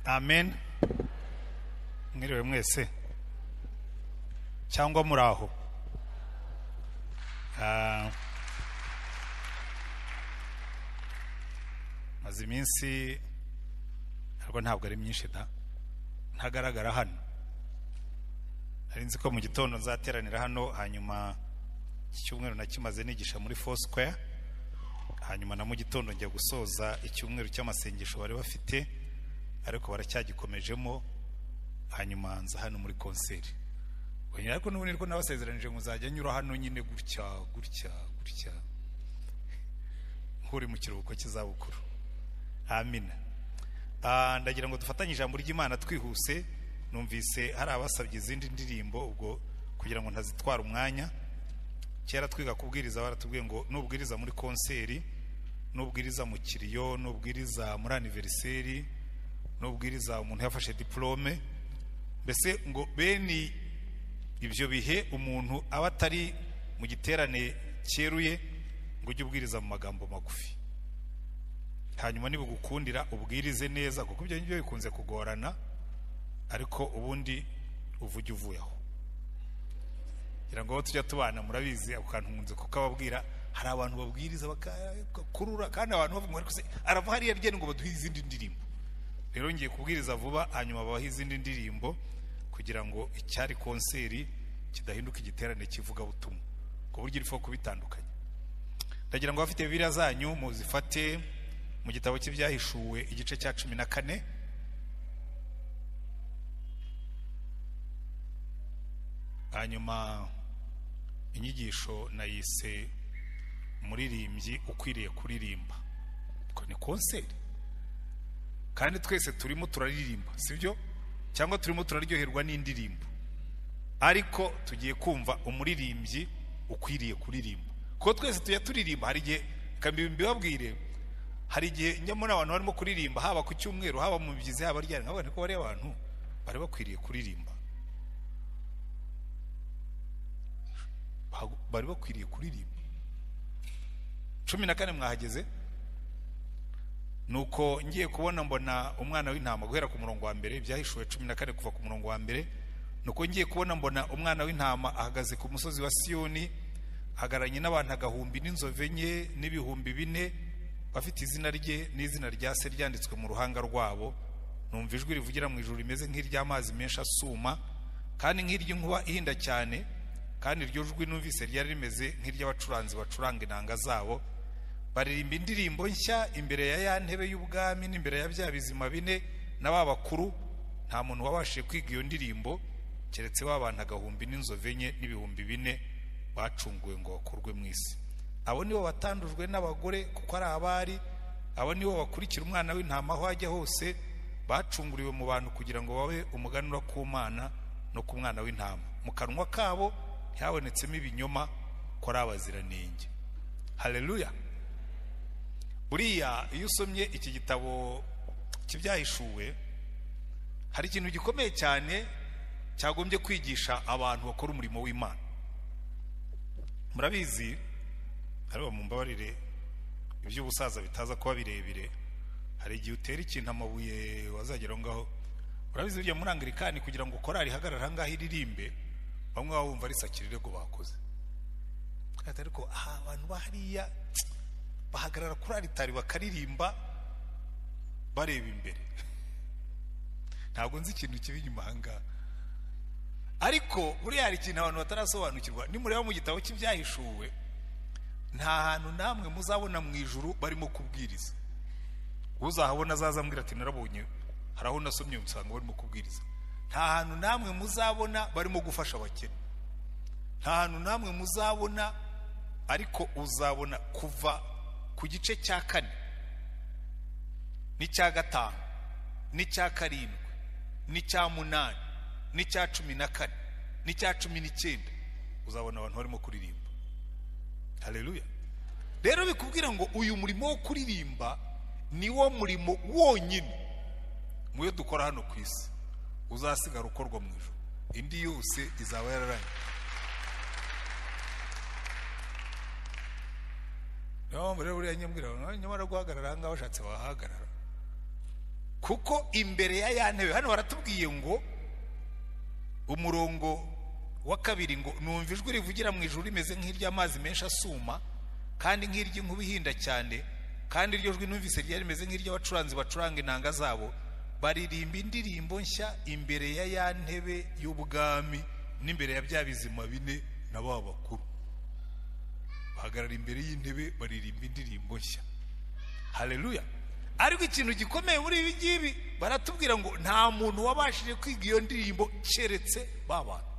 Amen. Mwiriwe mwese cyangwa muraho. Maze iminsi ariko ntabwo ari myinshi da ntagaragara hano. Nari nzi ko mu gitondo nzateranira hano, hanyuma iki cyumweru nakimaze nigisha muri Foursquare, hanyuma na mu gitondo njya gusoza icyumweru cy'amasengesho bari bafite, ariko baracyagikomejemo, hanyuma nza hano muri konseri. Ariko n'ubundi ko nabasezeranije ngo nzajya nyura hano nyine gutya gutya gutya nkuri mu kiruhuko cy'izabukuru. Amina. Ndagira ngo dufatanye ijambo ry'Imana twihuse. Numvise hari abasabye izindi ndirimbo, ubwo kugira ngo ntazitwara umwanya. Kera twiga kubwiriza baratubwiye ngo nubwiriza muri konseri, nubwiriza mu kiriyo, nubwiriza muri anniversary, nubwiriza umuntu yafashe diplome, mbese ngo beni ibyo bihe umuntu aba atari mu giterane cyeruye, ngo ujye ubwiriza mu magambo magufi, hanyuma nibugukundira ubwirize neza, kuko ibyo ngibyo bikunze kugorana, ariko ubundi uvuge uvuye aho. Ngira ngo tujya tubana murabizi, ako kantu nkunze kukababwira. Hari abantu babwiriza bakakurura, kandi abantu bavuga ariko se arava hariya ryene ngo baduhe izindi ndirimbo. Rero ngiye kubwiriza vuba, hanyuma babahe izindi ndirimbo kugira ngo icyari konseri kidahinduka igiterane kivuga butumwa, ku buryo irifo kubitandukanya. Ndagira ngo abafite Bibiliya zanyu muzifate mu gitabo cy'Ibyahishuwe igice cya 14. Hanyuma inyigisho nayise umuririmbyi ukwiriye kuririmba. Ko ni konseri kandi twese turimo turaririmba, sibyo? Cyangwa turimo turaryoherwa n'indirimbo, ariko tugiye kumva umuririmbyi ukwiriye kuririmba. Kuko twese tujya turirimba. Hari igihe mbibabwire, hari igihe njya mbona abantu barimo kuririmba, haba ku cyumweru, haba mu byizi, haba ryari, nkabona ko bari abantu bari bakwiriye kuririmba, bari bakwiriye kuririmba. 14 mwahageze. Nuko ngiye kubona mbona umwana w'intama, guhera ku murongo wa mbere, Ibyahishuwe 14 kuva ku murongo wa mbere. Nuko ngiye kubona mbona umwana w'intama ahagaze ku musozi wa Siyoni, ahagararanye n'abantu 1000 n'inzovu enye n'ibihumbi 4, bafite izina rye n'izina rya se ryanditswe mu ruhanga rwabo. Numva ijwi rivugira mu ijuru rimeze nk'iry'amazi menshi asuma, kandi nk'iry'inkuba ihinda cyane, kandi iryo jwi numvise ryari rimeze nk'iry'abacuranzi bacuranga inanga zabo. Baririmba indirimbo nshya imbere ya ya ntebe y'ubwami n'imbere ya bya bizima bine n'aba bakuru. Nta muntu wabashije kwiga iyo ndirimbo keretse ba bantu 1000 n'inzovu enye n'ibihumbi 4 bacunguwe ngo bakurwe mu isi. Abo nibo batandujwe n'abagore kuko ari abari, abo nibo bakurikira umwana w'intama aho ajya hose, bacunguriwe mu bantu kugira ngo babe umuganura ku Mana no ku mwana w'intama. Mu kanwa kabo ntihabonetsemo ibinyoma, ko ari abaziranenge. Haleluya. Buriya iyo usomye iki gitabo cy'Ibyahishuwe, hari ikintu gikomeye cyane cyagombye kwigisha abantu bakora umurimo w'Imana. Murabizi, ariko mumbabarire iby'ubusaza bitaza kuba birebire, hari igihe utera ikintu amabuye wazagera ngaho. Murabizi burya muri Anglikani kugira ngo korali ihagarare ahangaha iririmbe, bamwe bumva ari sakirirego bakoze. Ariko abantu bahariya bahagarara kuri alitari bakaririmba bareba imbere. Ntabwo nzi ikintu kibi inyuma ahangaha, ariko buriya hari ikintu abantu batarasobanukirwa. Nimureba mu gitabo cy'Ibyahishuwe, nta hantu namwe muzabona mu ijuru barimo kubwiriza. Uzahabona azaza ambwira ati narabonye, hari aho nasomye nsanga barimo kubwiriza. Nta hantu namwe muzabona barimo gufasha abakene, nta hantu namwe muzabona. Ariko uzabona kuva ku gice cya 4 n'icya 5 n'icya 7 n'icya 8 n'icya 14 n'icya 19, uzabona abantu barimo kuririmba. Haleluya. Rero bikubwira ngo uyu murimo wo kuririmba ni wo murimo wonyine muyo dukora hano ku isi uzasigara ukorwa mu ijuru, indi yose izaba yararangiye. Niyo mpamvu rero buriya nyambwira nyamara guhagarara ahangaha bashatse bahagarara, Kuko imbere ya ya ntebe, hano baratubwiye ngo umurongo wa 2 ngo numva ijwi rivugira mu ijuru rimeze nk'iry'amazi menshi asuma kandi nk'iry'inkuba ihinda cyane, kandi iryo jwi numvise ryari rimeze nk'iry'abacuranzi bacuranga inanga zabo, baririmba indirimbo nshya imbere ya ya ntebe y'ubwami n'imbere ya bya bizima bine na ba bakuru. Bahagarara imbere y'intebe baririmba indirimbo nshya. Haleluya. Ariko ikintu gikomeye muri ibi ngibi, baratubwira ngo nta muntu wabashije kwiga iyo ndirimbo keretse ba bantu.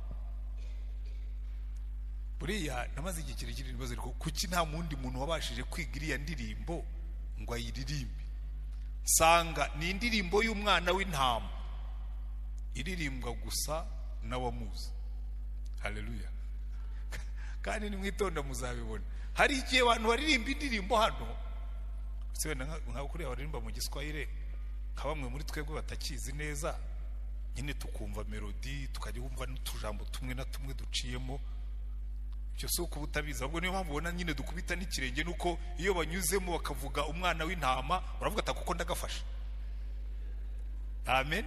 Buriya namaze igihe kirekire nibaza, ariko kuki nta wundi muntu wabashije kwiga iriya ndirimbo ngo ayiririmbe? Sanga ni indirimbo y'umwana w'intama iririmbwa gusa n'abamuzi. Haleluya. Kandi nimwitonda muzabibona. Hari igihe abantu baririmba indirimbo hano, se wenda nka kuriya baririmba mu Giswahili, nka bamwe muri twebwe batakizi neza, nyine tukumva melodi, tukajya wumva n'utujambo tumwe na tumwe duciyemo. Ibyo si uko utabizi, ahubwo niyo mpamvu ubona nyine dukubita n'ikirenge, nuko iyo banyuzemo bakavuga umwana w'intama uravuga ati kuko ndagafasha. Amen.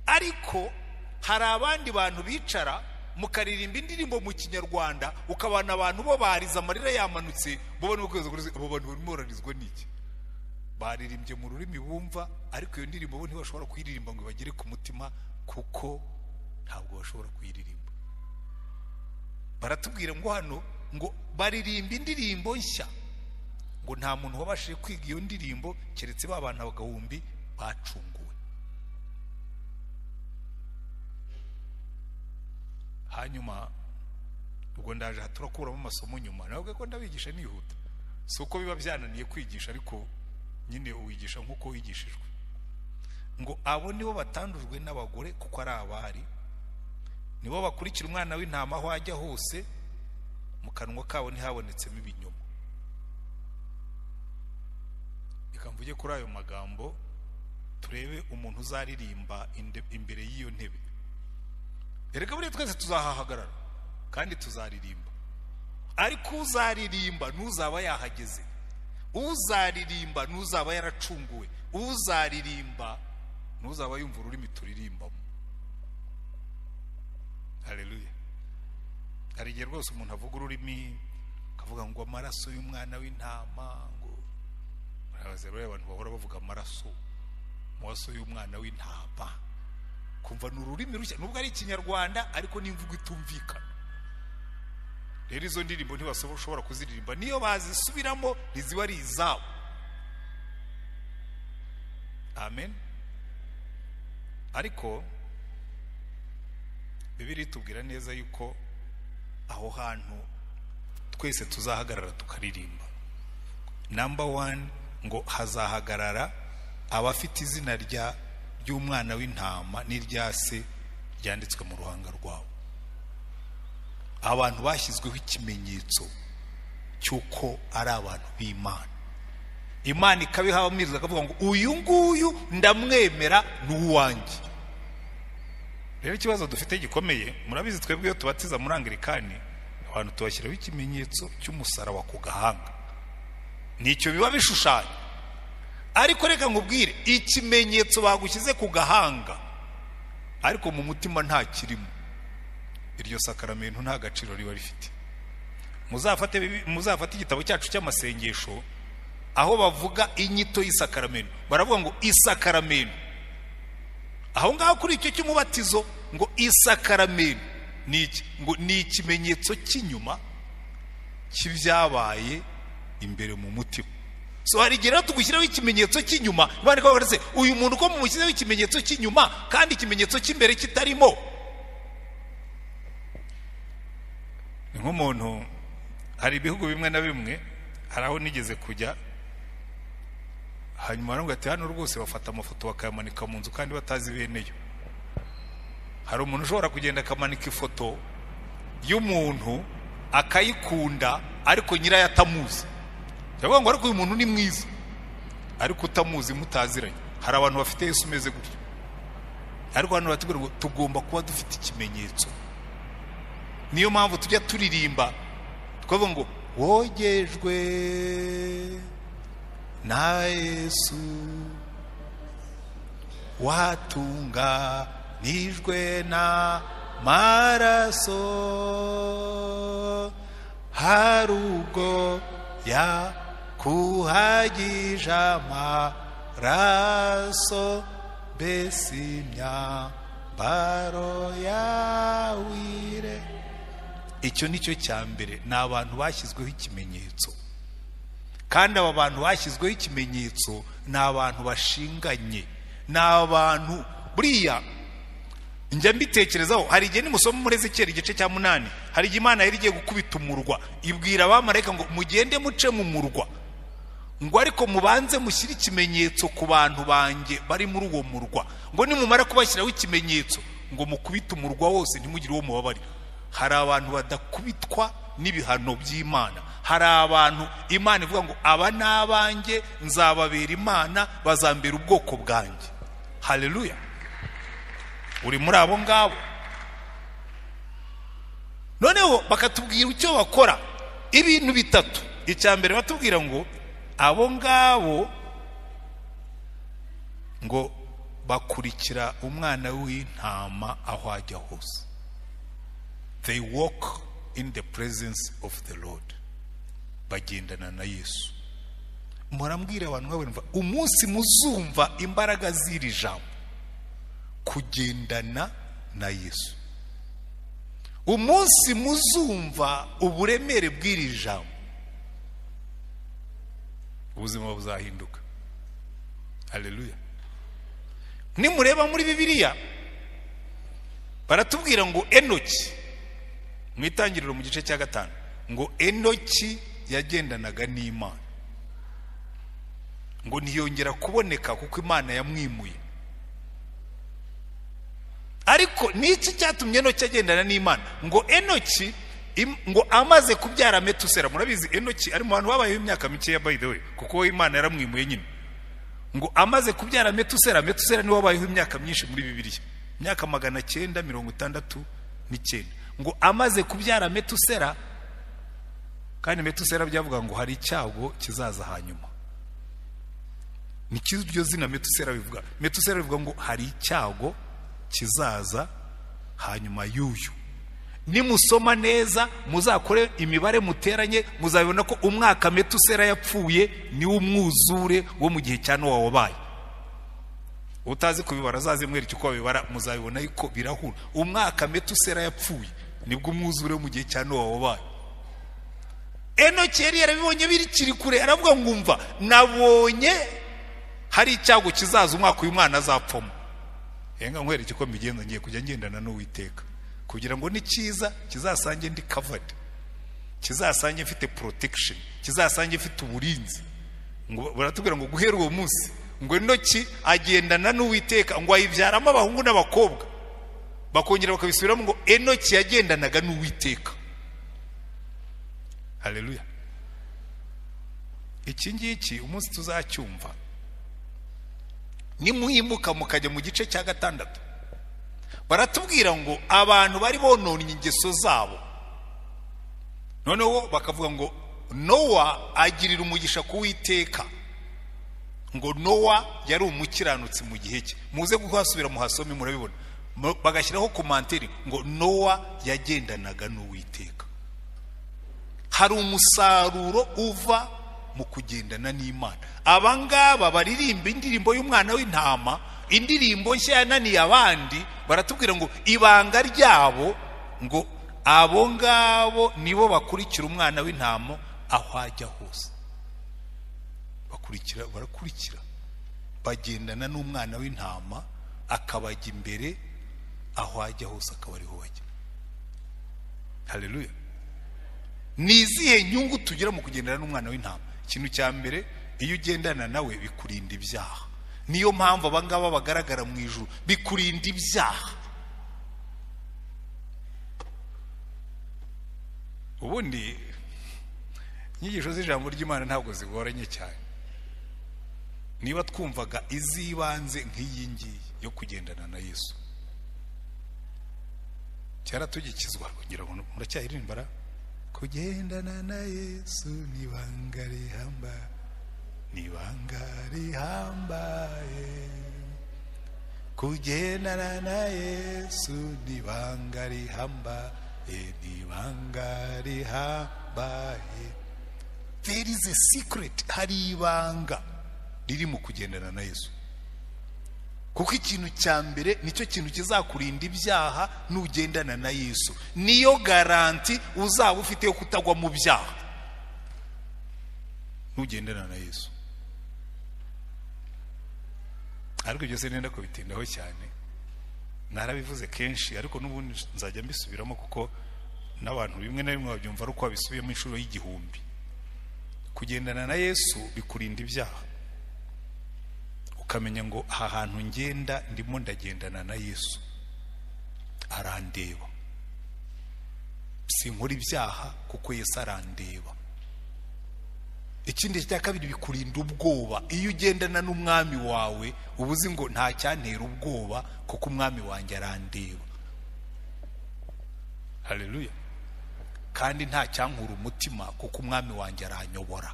Ariko hari abandi bantu bicara mukaririmba indirimbo mu Kinyarwanda, ukabana abantu bo bariza amarira yamanutse, bo barimo kweza kuri abo bantu barimo bararizwa n'iki? Baririmbye mu rurimi bumva, ariko iyo ndirimbo bo ntibashobora kuyiririmba ngo bagere ku mutima, kuko ntabwo bashobora kuyiririmba. Baratubwira ngo hano ngo baririmba indirimbo nshya, ngo nta muntu wabashije kwiga iyo ndirimbo keretse ba bantu abagahumbi bacunguwe. Hanyuma ubwo ndaje turakuramo amasomo nyuma, nabwo ko ndabigisha nihuta, si uko biba byananiye kwigisha, ariko nyine uwigisha nk'uko wigishijwe. Ngo abo nibo batandujwe n'abagore kuko ari abari, nibo bakurikira umwana w'intama aho ajya hose, mu kanwa kabo ntihabonetsemo ibinyoma. Reka mvuge kuri ayo magambo, turebe umuntu uzaririmba imbere y'iyo ntebe. Erega buriya twese tuzahahagarara kandi tuzaririmba, ariko uzaririmba n'uzaba yahageze, uzaririmba n'uzaba yaracunguwe, uzaririmba n'uzaba yumva ururimi turirimbamo. Haleluya. Hari igihe rwose umuntu avuga ururimi akavuga ngo amaraso y'umwana w'intama, ngo murabaze rero abantu bahora bavuga amaraso, amaraso y'umwana w'intama, kumva ni ururimi rushya, nubwo ari Ikinyarwanda ariko n'imvugo itumvikana. Rero izo ndirimbo ntibashobora kuziririmba, niyo bazisubiramo ntiziba ari izabo. Amen. Ariko Bibiliya itubwira neza yuko aho hantu twese tuzahagarara tukaririmba. Number 1, ngo hazahagarara abafite izina ry'umwana w'intama n'irya se ryanditswe mu ruhanga rwabo. Abantu bashyizweho ikimenyetso cy'uko ari abantu b'Imana. Imana ikabihabamiriza akavuga ngo uyu nguyu ndamwemera ni uwanjye. Rero ikibazo dufite gikomeye, murabizi twebwe iyo tubatiza muri Anglikani, abantu tubashyiraho ikimenyetso cy'umusaraba ku gahanga, nicyo biba bishushanya. Ariko reka nkubwire, ikimenyetso bagushyize ku gahanga ariko mu mutima nta kirimo, iryo sakaramento nta gaciro riba rifite. Muzafate igitabo cyacu cy'amasengesho, aho bavuga inyito y'isakaramento, baravuga ngo isakaramento. Aho ngaho kuri icyo cy'umubatizo ngo isakaramento ni iki? Ngo ni ikimenyetso cy'inyuma cy'ibyabaye imbere mu mutima. So hari igihe rero tugushyiraho ikimenyetso cy'inyuma, bandika bavuga uyu muntu ko mumushyizeho ikimenyetso cy'inyuma kandi ikimenyetso cy'imbere kitarimo. Ni nk'umuntu, hari ibihugu bimwe na bimwe, hari aho nigeze kujya, hanyuma baravuga ati hano rwose bafata amafoto bakayamanika mu nzu kandi batazi beneyo. Hari umuntu ushobora kugenda akamanika ifoto y'umuntu akayikunda ariko nyirayo atamuzi. Yavuga ngo ariko uyu muntu ni mwiza, ariko utamuzi mutaziranye. Hari abantu bafite Yesu umeze gutyo. Ariko hano batubwira ngo tugomba kuba dufite ikimenyetso. Niyo mpamvu tujya turirimba twavuga ngo wogejwe na Yesu Watunganijwe na maraso, hari ubwo yakuhagije amaraso, mbese imyambaro yawire. Icyo nicyo cya mbere, ni abantu bashyizweho ikimenyetso. Kandi aba bantu bashyizweho ikimenyetso ni abantu bashinganye, ni abantu buriya njya mbitekerezaho. Hari igihe nimusoma muri Ezekiyeli igice cya 8, hari igihe Imana yari igiye gukubita umurwa, ibwira abamarayika ngo mugende muce mu murwa, ngo ariko mubanze mushyire ikimenyetso ku bantu banjye bari muri uwo murwa, ngo nimumara kubashyiraho ikimenyetso ngo mukubite umurwa wose ntimugire uwo mubabarira. Hari abantu badakubitwa n'ibihano by'Imana. Hari abantu Imana ivuga ngo aba ni abanjye, nzababera Imana, bazambera ubwoko bwanjye. Haleluya! Uri muri abo ngabo. Noneho bakatubwira icyo bakora, ibintu bitatu. Icya mbere batubwira ngo abo ngabo ngo bakurikira umwana w'intama aho ajya hose. They walk in the presence of the Lord. Bagendana na Yesu. Murambwira abantu nk'abo, umunsi muzumva imbaraga z'iri jambo, kugendana na Yesu, umunsi muzumva uburemere bw'iri jambo, ubuzima buzahinduka. Haleluya! Nimureba muri Bibiliya baratubwira ngo Enoki, mu itangiriro mu gice cya 5, ngo Enoki yagendanaga n'Imana, ngo ntiyongera kuboneka kuko Imana yamwimuye. Ariko niki cyatumye Enoki agendana n'Imana? Ngo Enoki ngo amaze kubyara Metusera, murabizi Enoki ari mu bantu babayeho imyaka mikeya by the way, kuko Imana yaramwimuye nyine. Ngo amaze kubyara Metusera, Metusera niwe wabayeho imyaka myinshi muri Bibiliya, imyaka 969. Ngo amaze kubyara Metusera, kandi Metusera byavuga ngo hari icyago kizaza hanyuma. Ni kiryo zina Metusera bivuga. Metusera bivuga ngo hari icyago kizaza hanyuma y'uyu. Nimusoma neza muzakore imibare muteranye, muzabibona ko umwaka Metusera yapfuye ni umwuzure wo mu gihe cya Nowa wabaye. Utazi kubibara azaze mwereke uko babibara, muzabibona yuko birahura. Umwaka Metusera yapfuye nibwo umwuzure wo mu gihe cya Nowa wabaye. Enoki yari yarabibonye birikiri kure, aravuga ngo umva nabonye hari icyago kizaza umwaka uyu mwana azapfamo. Enga nkwereke uko mbigenza, ngiye kujya ngendana n'Uwiteka kugira ngo nikiza kizasange ndi covered, kizasange mfite protection, kizasange mfite uburinzi. Ngo baratubwira ngo guhera uwo munsi ngo Enoki agendana n'Uwiteka, ngo ayibyaramo abahungu n'abakobwa. Bakongera bakabisubiramo ngo Enoki yagendanaga n'Uwiteka. Haleluya! Iki ngiki umunsi tuzacyumva, nimuhimuka mukajya mu gice cya 6, baratubwira ngo abantu bari bononnye ingeso zabo. Noneho bakavuga ngo Nowa agirira umugisha ku Uwiteka, ngo Nowa yari umukiranutsi mu gihe cye. Muze guhasubira muhasome murabibona. Bagashyiraho komanteri ngo Nowa yagendanaga n'Uwiteka. Hari umusaruro uva mu kugendana n'Imana. Abangaba baririmba indirimbo y'umwana w'intama, indirimbo nshya yananiye abandi, baratubwira ngo ibanga ryabo ngo abo ngabo nibo bakurikira umwana w'intama aho ajya hose. Bakurikira, barakurikira, bagendana n'umwana w'intama, akabajya imbere aho ajya hose, akaba ariho bajya. Haleluya! Ni izihe nyungu tugira mu kugendana n'umwana w'intama? Ikintu cya mbere, iyo ugendana nawe bikurinda ibyaha. Niyo mpamvu abangaba bagaragara mu ijuru, bikurinda ibyaha. Ubundi inyigisho z'ijambo ry'Imana ntabwo zigoranye cyane. Niba twumvaga izibanze nk'iyi ngiyi yo kugendana na Yesu, cyaratugikizwa kugira ngo muracyayirimbara. Kugendana na Yesu ni banga rihamba, ni banga rihambaye, Kugendana na Yesu ni ibanga rihambaye, ni ibanga rihambaye. There is a secret, hari ibanga riri mu kugendana na Yesu. Kuko ikintu cya mbere nicyo kintu kizakurinda ibyaha nugendana na Yesu. Niyo garanti uzaba ufite yo kutagwa mu byaha nugendana na Yesu. Ariko ibyo sinenda kubitindaho cyane, narabivuze kenshi, ariko n'ubundi nzajya mbisubiramo kuko n'abantu bimwe na bimwe babyumva ari uko babisubiyemo inshuro y'igihumbi. Kugendana na Yesu bikurinda ibyaha, ukamenya ngo aha hantu ngenda ndimo ndagendana na Yesu, arandeba, sinkora ibyaha kuko Yesu arandeba. Ikindi cya kabiri bikurinda ubwoba. Iyo ugendana n'umwami wawe uba uzi ngo nta cyantera ubwoba kuko umwami wanjye arandeba. Haleluya. Kandi nta cyankura umutima kuko umwami wanjye aranyobora.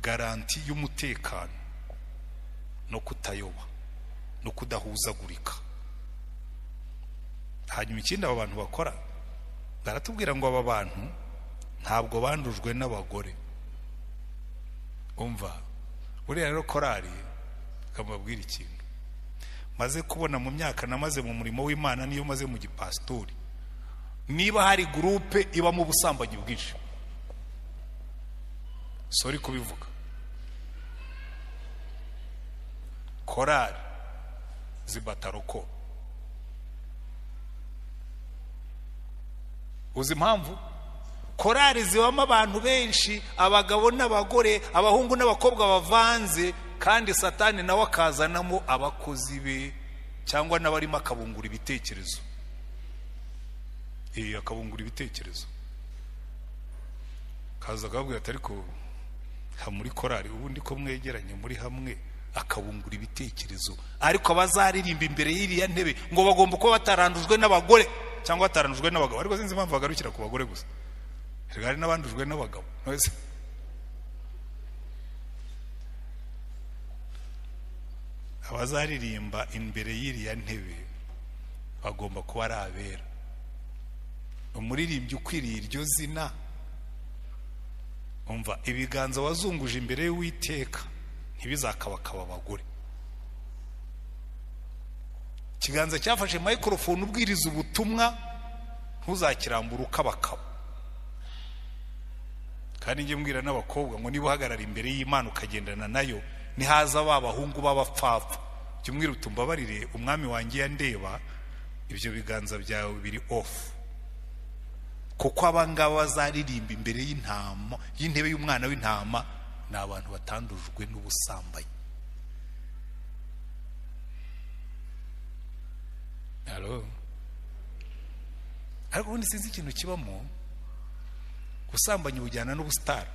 Garanti y'umutekano no kutayoba no kudahuzagurika. Hanyuma ikindi aba bantu bakora, baratubwira ngo aba bantu ntabwo bandujwe n'abagore. Umva, buriya rero korari akamubwira ikintu maze kubona mu myaka namaze mu murimo w'Imana, niyo maze mu gipasitori, niba hari groupe ibamo ubusambanyi bwinshi, sorry kubivuga, korari zibataroko. Uzi impamvu? Korari zibamo abantu benshi, abagabo n'abagore, abahungu n'abakobwa bavanze, kandi Satani nawe akazanamo abakozi be cyangwa n'abarimo akabungura ibitekerezo. Akabungura ibitekerezo, kaza akababwira ati ariko ha muri korari ubundi ko mwegeranye muri hamwe, akabungura ibitekerezo. Ariko abazaririmba imbere y'iriya ntebe ngo bagomba kuba batarandujwe n'abagore cyangwa batarandujwe n'abagabo. Ariko sinzi impamvu bagarukira ku bagore gusa, hari n'abandujwe n'abagabo. Abazaririmba imbere y'iriya ntebe bagomba kuba ari abera. Umuririmbyi ukwiriye iryo zina, umva, ibiganza wazunguje imbere y'Uwiteka ntibizakabakaba abagore. Ikiganza cyafashe microphone ubwiriza ubutumwa ntuzakirambura ukabakaba. Kandi njye mbwira n'abakobwa ngo niba uhagarara imbere y'Imana ukagendana nayo, nihaza ba bahungu b'abapfapfa, jya umwira uti umbabarire, umwami wanjye yandeba, ibyo biganza byawe biri off. Kuko abangaba bazaririmba imbere y'intama, y'intebe y'umwana w'intama, ni abantu batandujwe n'ubusambanyi. Hello. Ariko ubundi sinzi ikintu kibamo, gusambanya ubujyana n'ubusitari,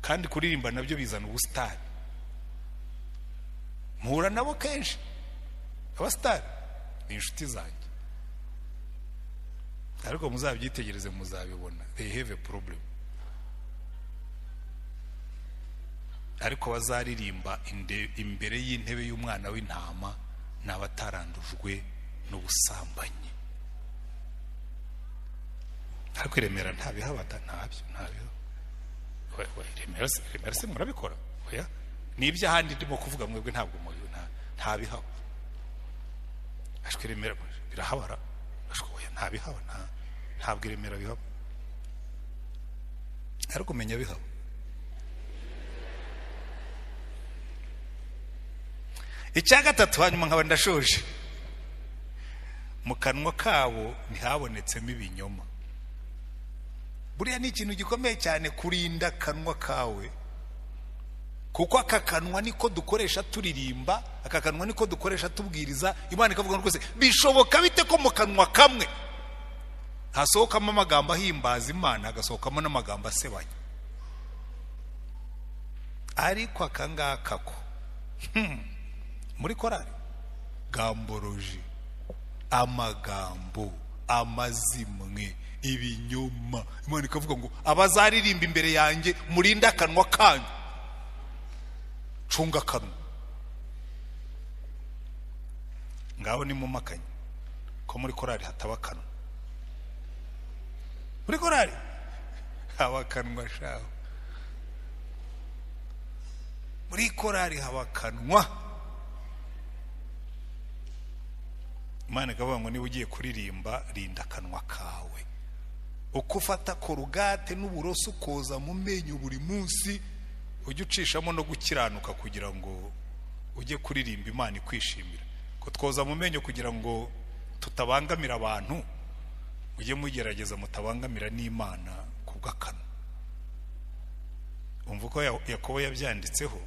kandi kuririmba nabyo bizana ubusitari. Mpura nabo kenshi, abasitari ni inshuti zanjye, ariko muzabyitegereze muzabibona, they have a problem. Ariko bazaririmba imbere y'intebe y'umwana w'intama ni abatarandujwe n'ubusambanyi. Ariko Remera ntabihabata, ntabyo ntabyo. Remera se murabikora? Oya, ni iby'ahandi ndimo kuvuga, mwebwe ntabwo ntabihaba. Ariko Remera birahabara. Oya, ntabihaba, ntabwo Remera bihaba. Ariko menya bihaba. Icya gatatu, hanyuma nkaba ndashoje, mu kanwa kabo ntihabonetsemo ibinyoma. Buriya ni ikintu gikomeye cyane kurinda akanwa kawe, kuko aka kanwa niko dukoresha turirimba, aka kanwa niko dukoresha tubwiriza. Imana ikavuga rwose, bishoboka bite ko mu kanwa kamwe hasohokamo amagambo ahimbaza Imana, hagasohokamo n'amagambo asebanya? Ariko aka ngaka ko muri korari gamboroji, amagambo, amazimwe, ibinyoma. Imana ikavuga ngo abazaririmba imbere yanjye murinde akanwa kanyu, cunga akanwa. Ngaho ni mumakanye ko muri korari hataba akanwa. Muri korari haba akanwa shaho, muri korari haba akanwa. Imana ikavuga ngo niba ugiye kuririmba rinda akanwa kawe. Uko ufata korugate n'uburoso ukoza mu menyo buri munsi, ujye ucishamo no gukiranuka kugira ngo ujye kuririmba Imana ikwishimira. Ko twoza mu menyo kugira ngo tutabangamira abantu, mujye mugerageza mutabangamira n'Imana kubw'akanwa. Umva uko Yakobo yabyanditseho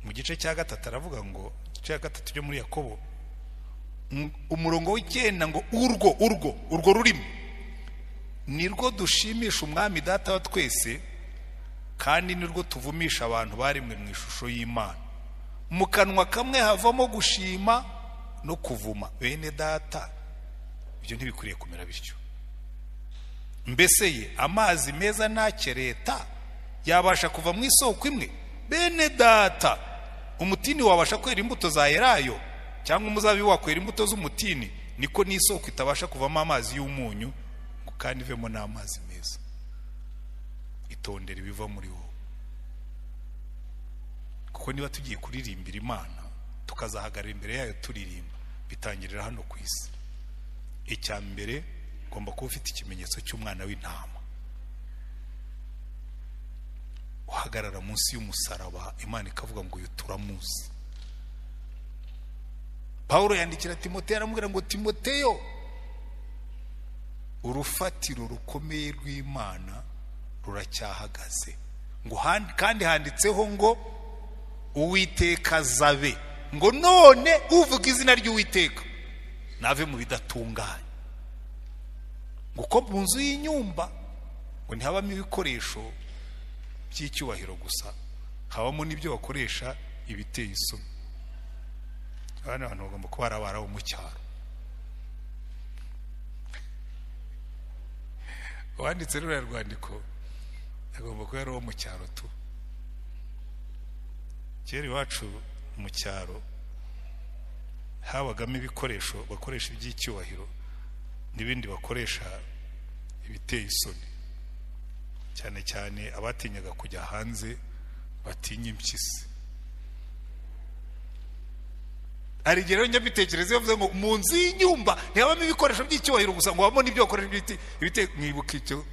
mu gice cya 3, aravuga ngo igice cya 3 cyo muri Yakobo umurongo w'9 ngo urwo rurimi nirwo dushimisha umwami data wa twese, kandi nirwo tuvumisha abantu baremwe mu ishusho y'Imana. Mu kanwa kamwe havamo gushima no kuvuma. Bene data, ibyo ntibikwiriye kumera bityo. Mbese ye amazi meza ntakereta yabasha kuva mu isoko imwe? Bene data, umutini wabasha kwera imbuto za elayo, cyangwa umuzabibu wakwera imbuto z'umutini? Niko n'isoko itabasha kuvamo amazi y'umunyu ngo kandi ivemo n'amazi meza. Itondere ibiva muri wowe, kuko niba tugiye kuririmbira Imana tukazahagarara imbere yayo turirimba, bitangirira hano ku isi. Icya mbere, ugomba kuba ufite ikimenyetso cy'umwana w'intama, uhagarara munsi y'umusaraba, Imana ikavuga ngo uyu turamuzi. Paulo yandikira Timoteyo aramubwira ngo Timoteyo, urufatiro rukomeye rw'Imana ruracyahagaze, ngo kandi handitseho ngo Uwiteka azabe, ngo none uvuga izina ry'Uwiteka nave mu bidatunganye. Ngo uko mu nzu y'inyumba ngo ntihabamo ibikoresho by'icyubahiro gusa, habamo n'ibyo bakoresha ibiteye isoni. Abana abantu bagomba kuba ari abo mu cyaro. Uwanditse ruriya rwandiko agomba kuba ari uwo mu cyaro tu. Kera iwacu mu cyaro habagamo ibikoresho bakoresha iby'icyubahiro n'ibindi bakoresha ibiteye isoni, cyane cyane abatinyaga kujya hanze batinya impyisi. Hari igihe rero njya mbitekereza iyo bavuze ngo mu nzu y'inyumba ntihabamo ibikoresho by'icyubahiro gusa, ngo habamo n'ibyo bakoresha ibiteye, mwibuka icyo.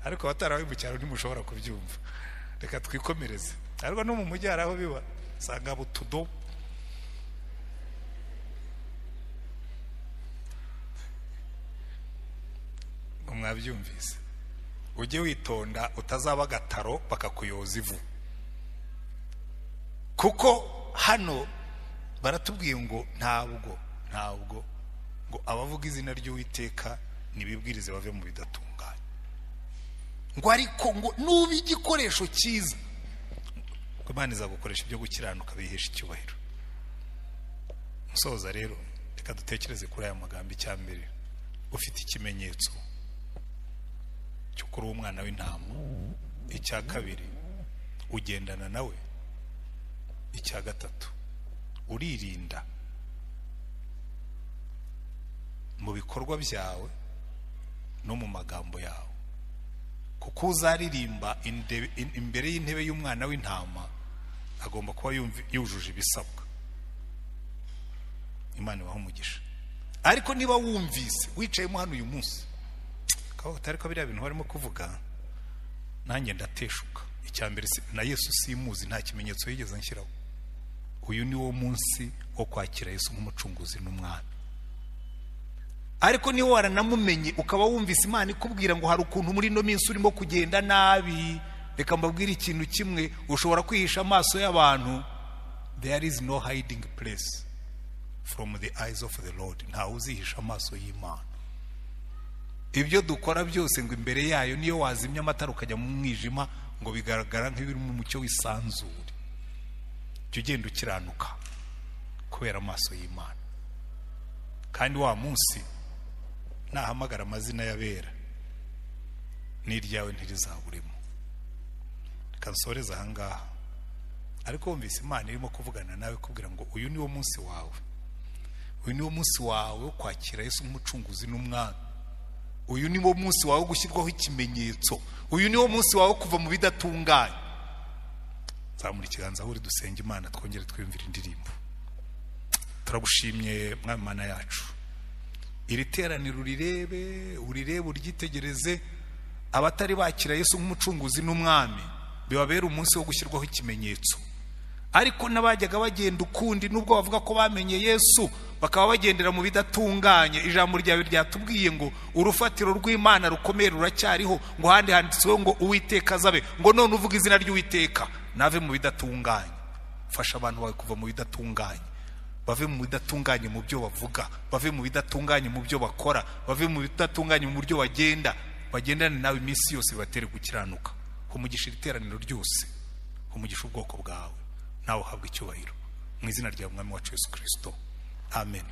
Ariko abatarawe mu cyaro ntimushobora kubyumva, reka twikomereze. Ariko no mu mujyi hari aho biba, usanga utudobo. Ngo mwabyumvise, ujye witonda utazaba agataro bakakuyoza ivu. Kuko hano baratubwiye ngo ntabwo ngo abavuga izina ry'Uwiteka nibibwirize bave mu bidatunganye, ngo ariko ngo nuba igikoresho cyiza, ngo Imana izagukoresha ibyo gukiranuka bihesha icyubahiro. Musoza rero, reka dutekereze kuri aya magambo. Icya mbere, ufite ikimenyetso cy'uko uri umwana w'intama. Icya kabiri, ugendana nawe. Icya gatatu, uririnda mu bikorwa byawe no mu magambo yawe, kuko uzaririmba imbere y'intebe y'umwana w'intama agomba kuba yujuje ibisabwa. Imana ibahe umugisha. Ariko niba wumvise wicayemo hano uyu munsi utari ko biriya bintu barimo kuvuga, nanjye ndateshuka. Icya mbere, na Yesu simuzi, nta kimenyetso yigeze anshyiraho. Uyu ni wo munsi wo kwakira Yesu nk'umucunguzi n'umwami. Ariko niba waranamumenye ukaba wumvise Imana ikubwira ngo hari ukuntu muri ino minsi urimo kugenda nabi, reka mbabwire ikintu kimwe, ushobora kwihisha amaso y'abantu. There is no hiding place from the eyes of the Lord. Ntawe uzihisha amaso y'Imana. Ibyo dukora byose ngo imbere yayo, niyo wazimya amatara ukajya mu mwijima, ngo bigaragara nk'ibiri mu mucyo w'isanzure. Jya ugenda ukiranuka kubera amaso y'Imana. Kandi wa munsi nahamagara amazina y'abera, n'iryawe ntirizaburemo. Reka nsoreze aha ngaha. Ariko wumvise Imana irimo kuvugana nawe kubwira ngo uyu niwo munsi wawe, uyu niwo munsi wawe wo kwakira Yesu nk'umucunguzi n'umwami, uyu niwo munsi wawe wo gushyirwaho ikimenyetso, uyu niwo munsi wawe wo kuva mu bidatunganye. Zamura ikiganza aho uri dusenge Imana, twongere twiyumvire indirimbo. Turagushimye Mwami Mana yacu, iri teraniro urirebe, urirebe, uryitegereze. Abatari bakira Yesu nk'umucunguzi n'umwami bibabera umunsi wo gushyirwaho ikimenyetso. Ariko n'abajyaga bagenda ukundi, nubwo bavuga ko bamenye Yesu, bakaba bagendera mu bidatunganye, ijambo ryawe ryatubwiye ngo urufatiro rw'Imana rukomeye ruracyariho, ngo handi handitsweho ngo Uwiteka azabe, ngo none uvuga izina ry'Uwiteka nave mu bidatunganye. Fasha abantu bawe kuva mu bidatunganye, bave mu bidatunganye mu byo bavuga, bave mu bidatunganye mu byo bakora, bave mu bidatunganye mu buryo bagenda, bagendane nawe iminsi yose, bibatere gukiranuka. Umugisha iri teraniro ryose, umugisha ubwoko bwawe, nawe uhabwe icyubahiro mu izina rya Mwami wacu Yesu Kristo, amen.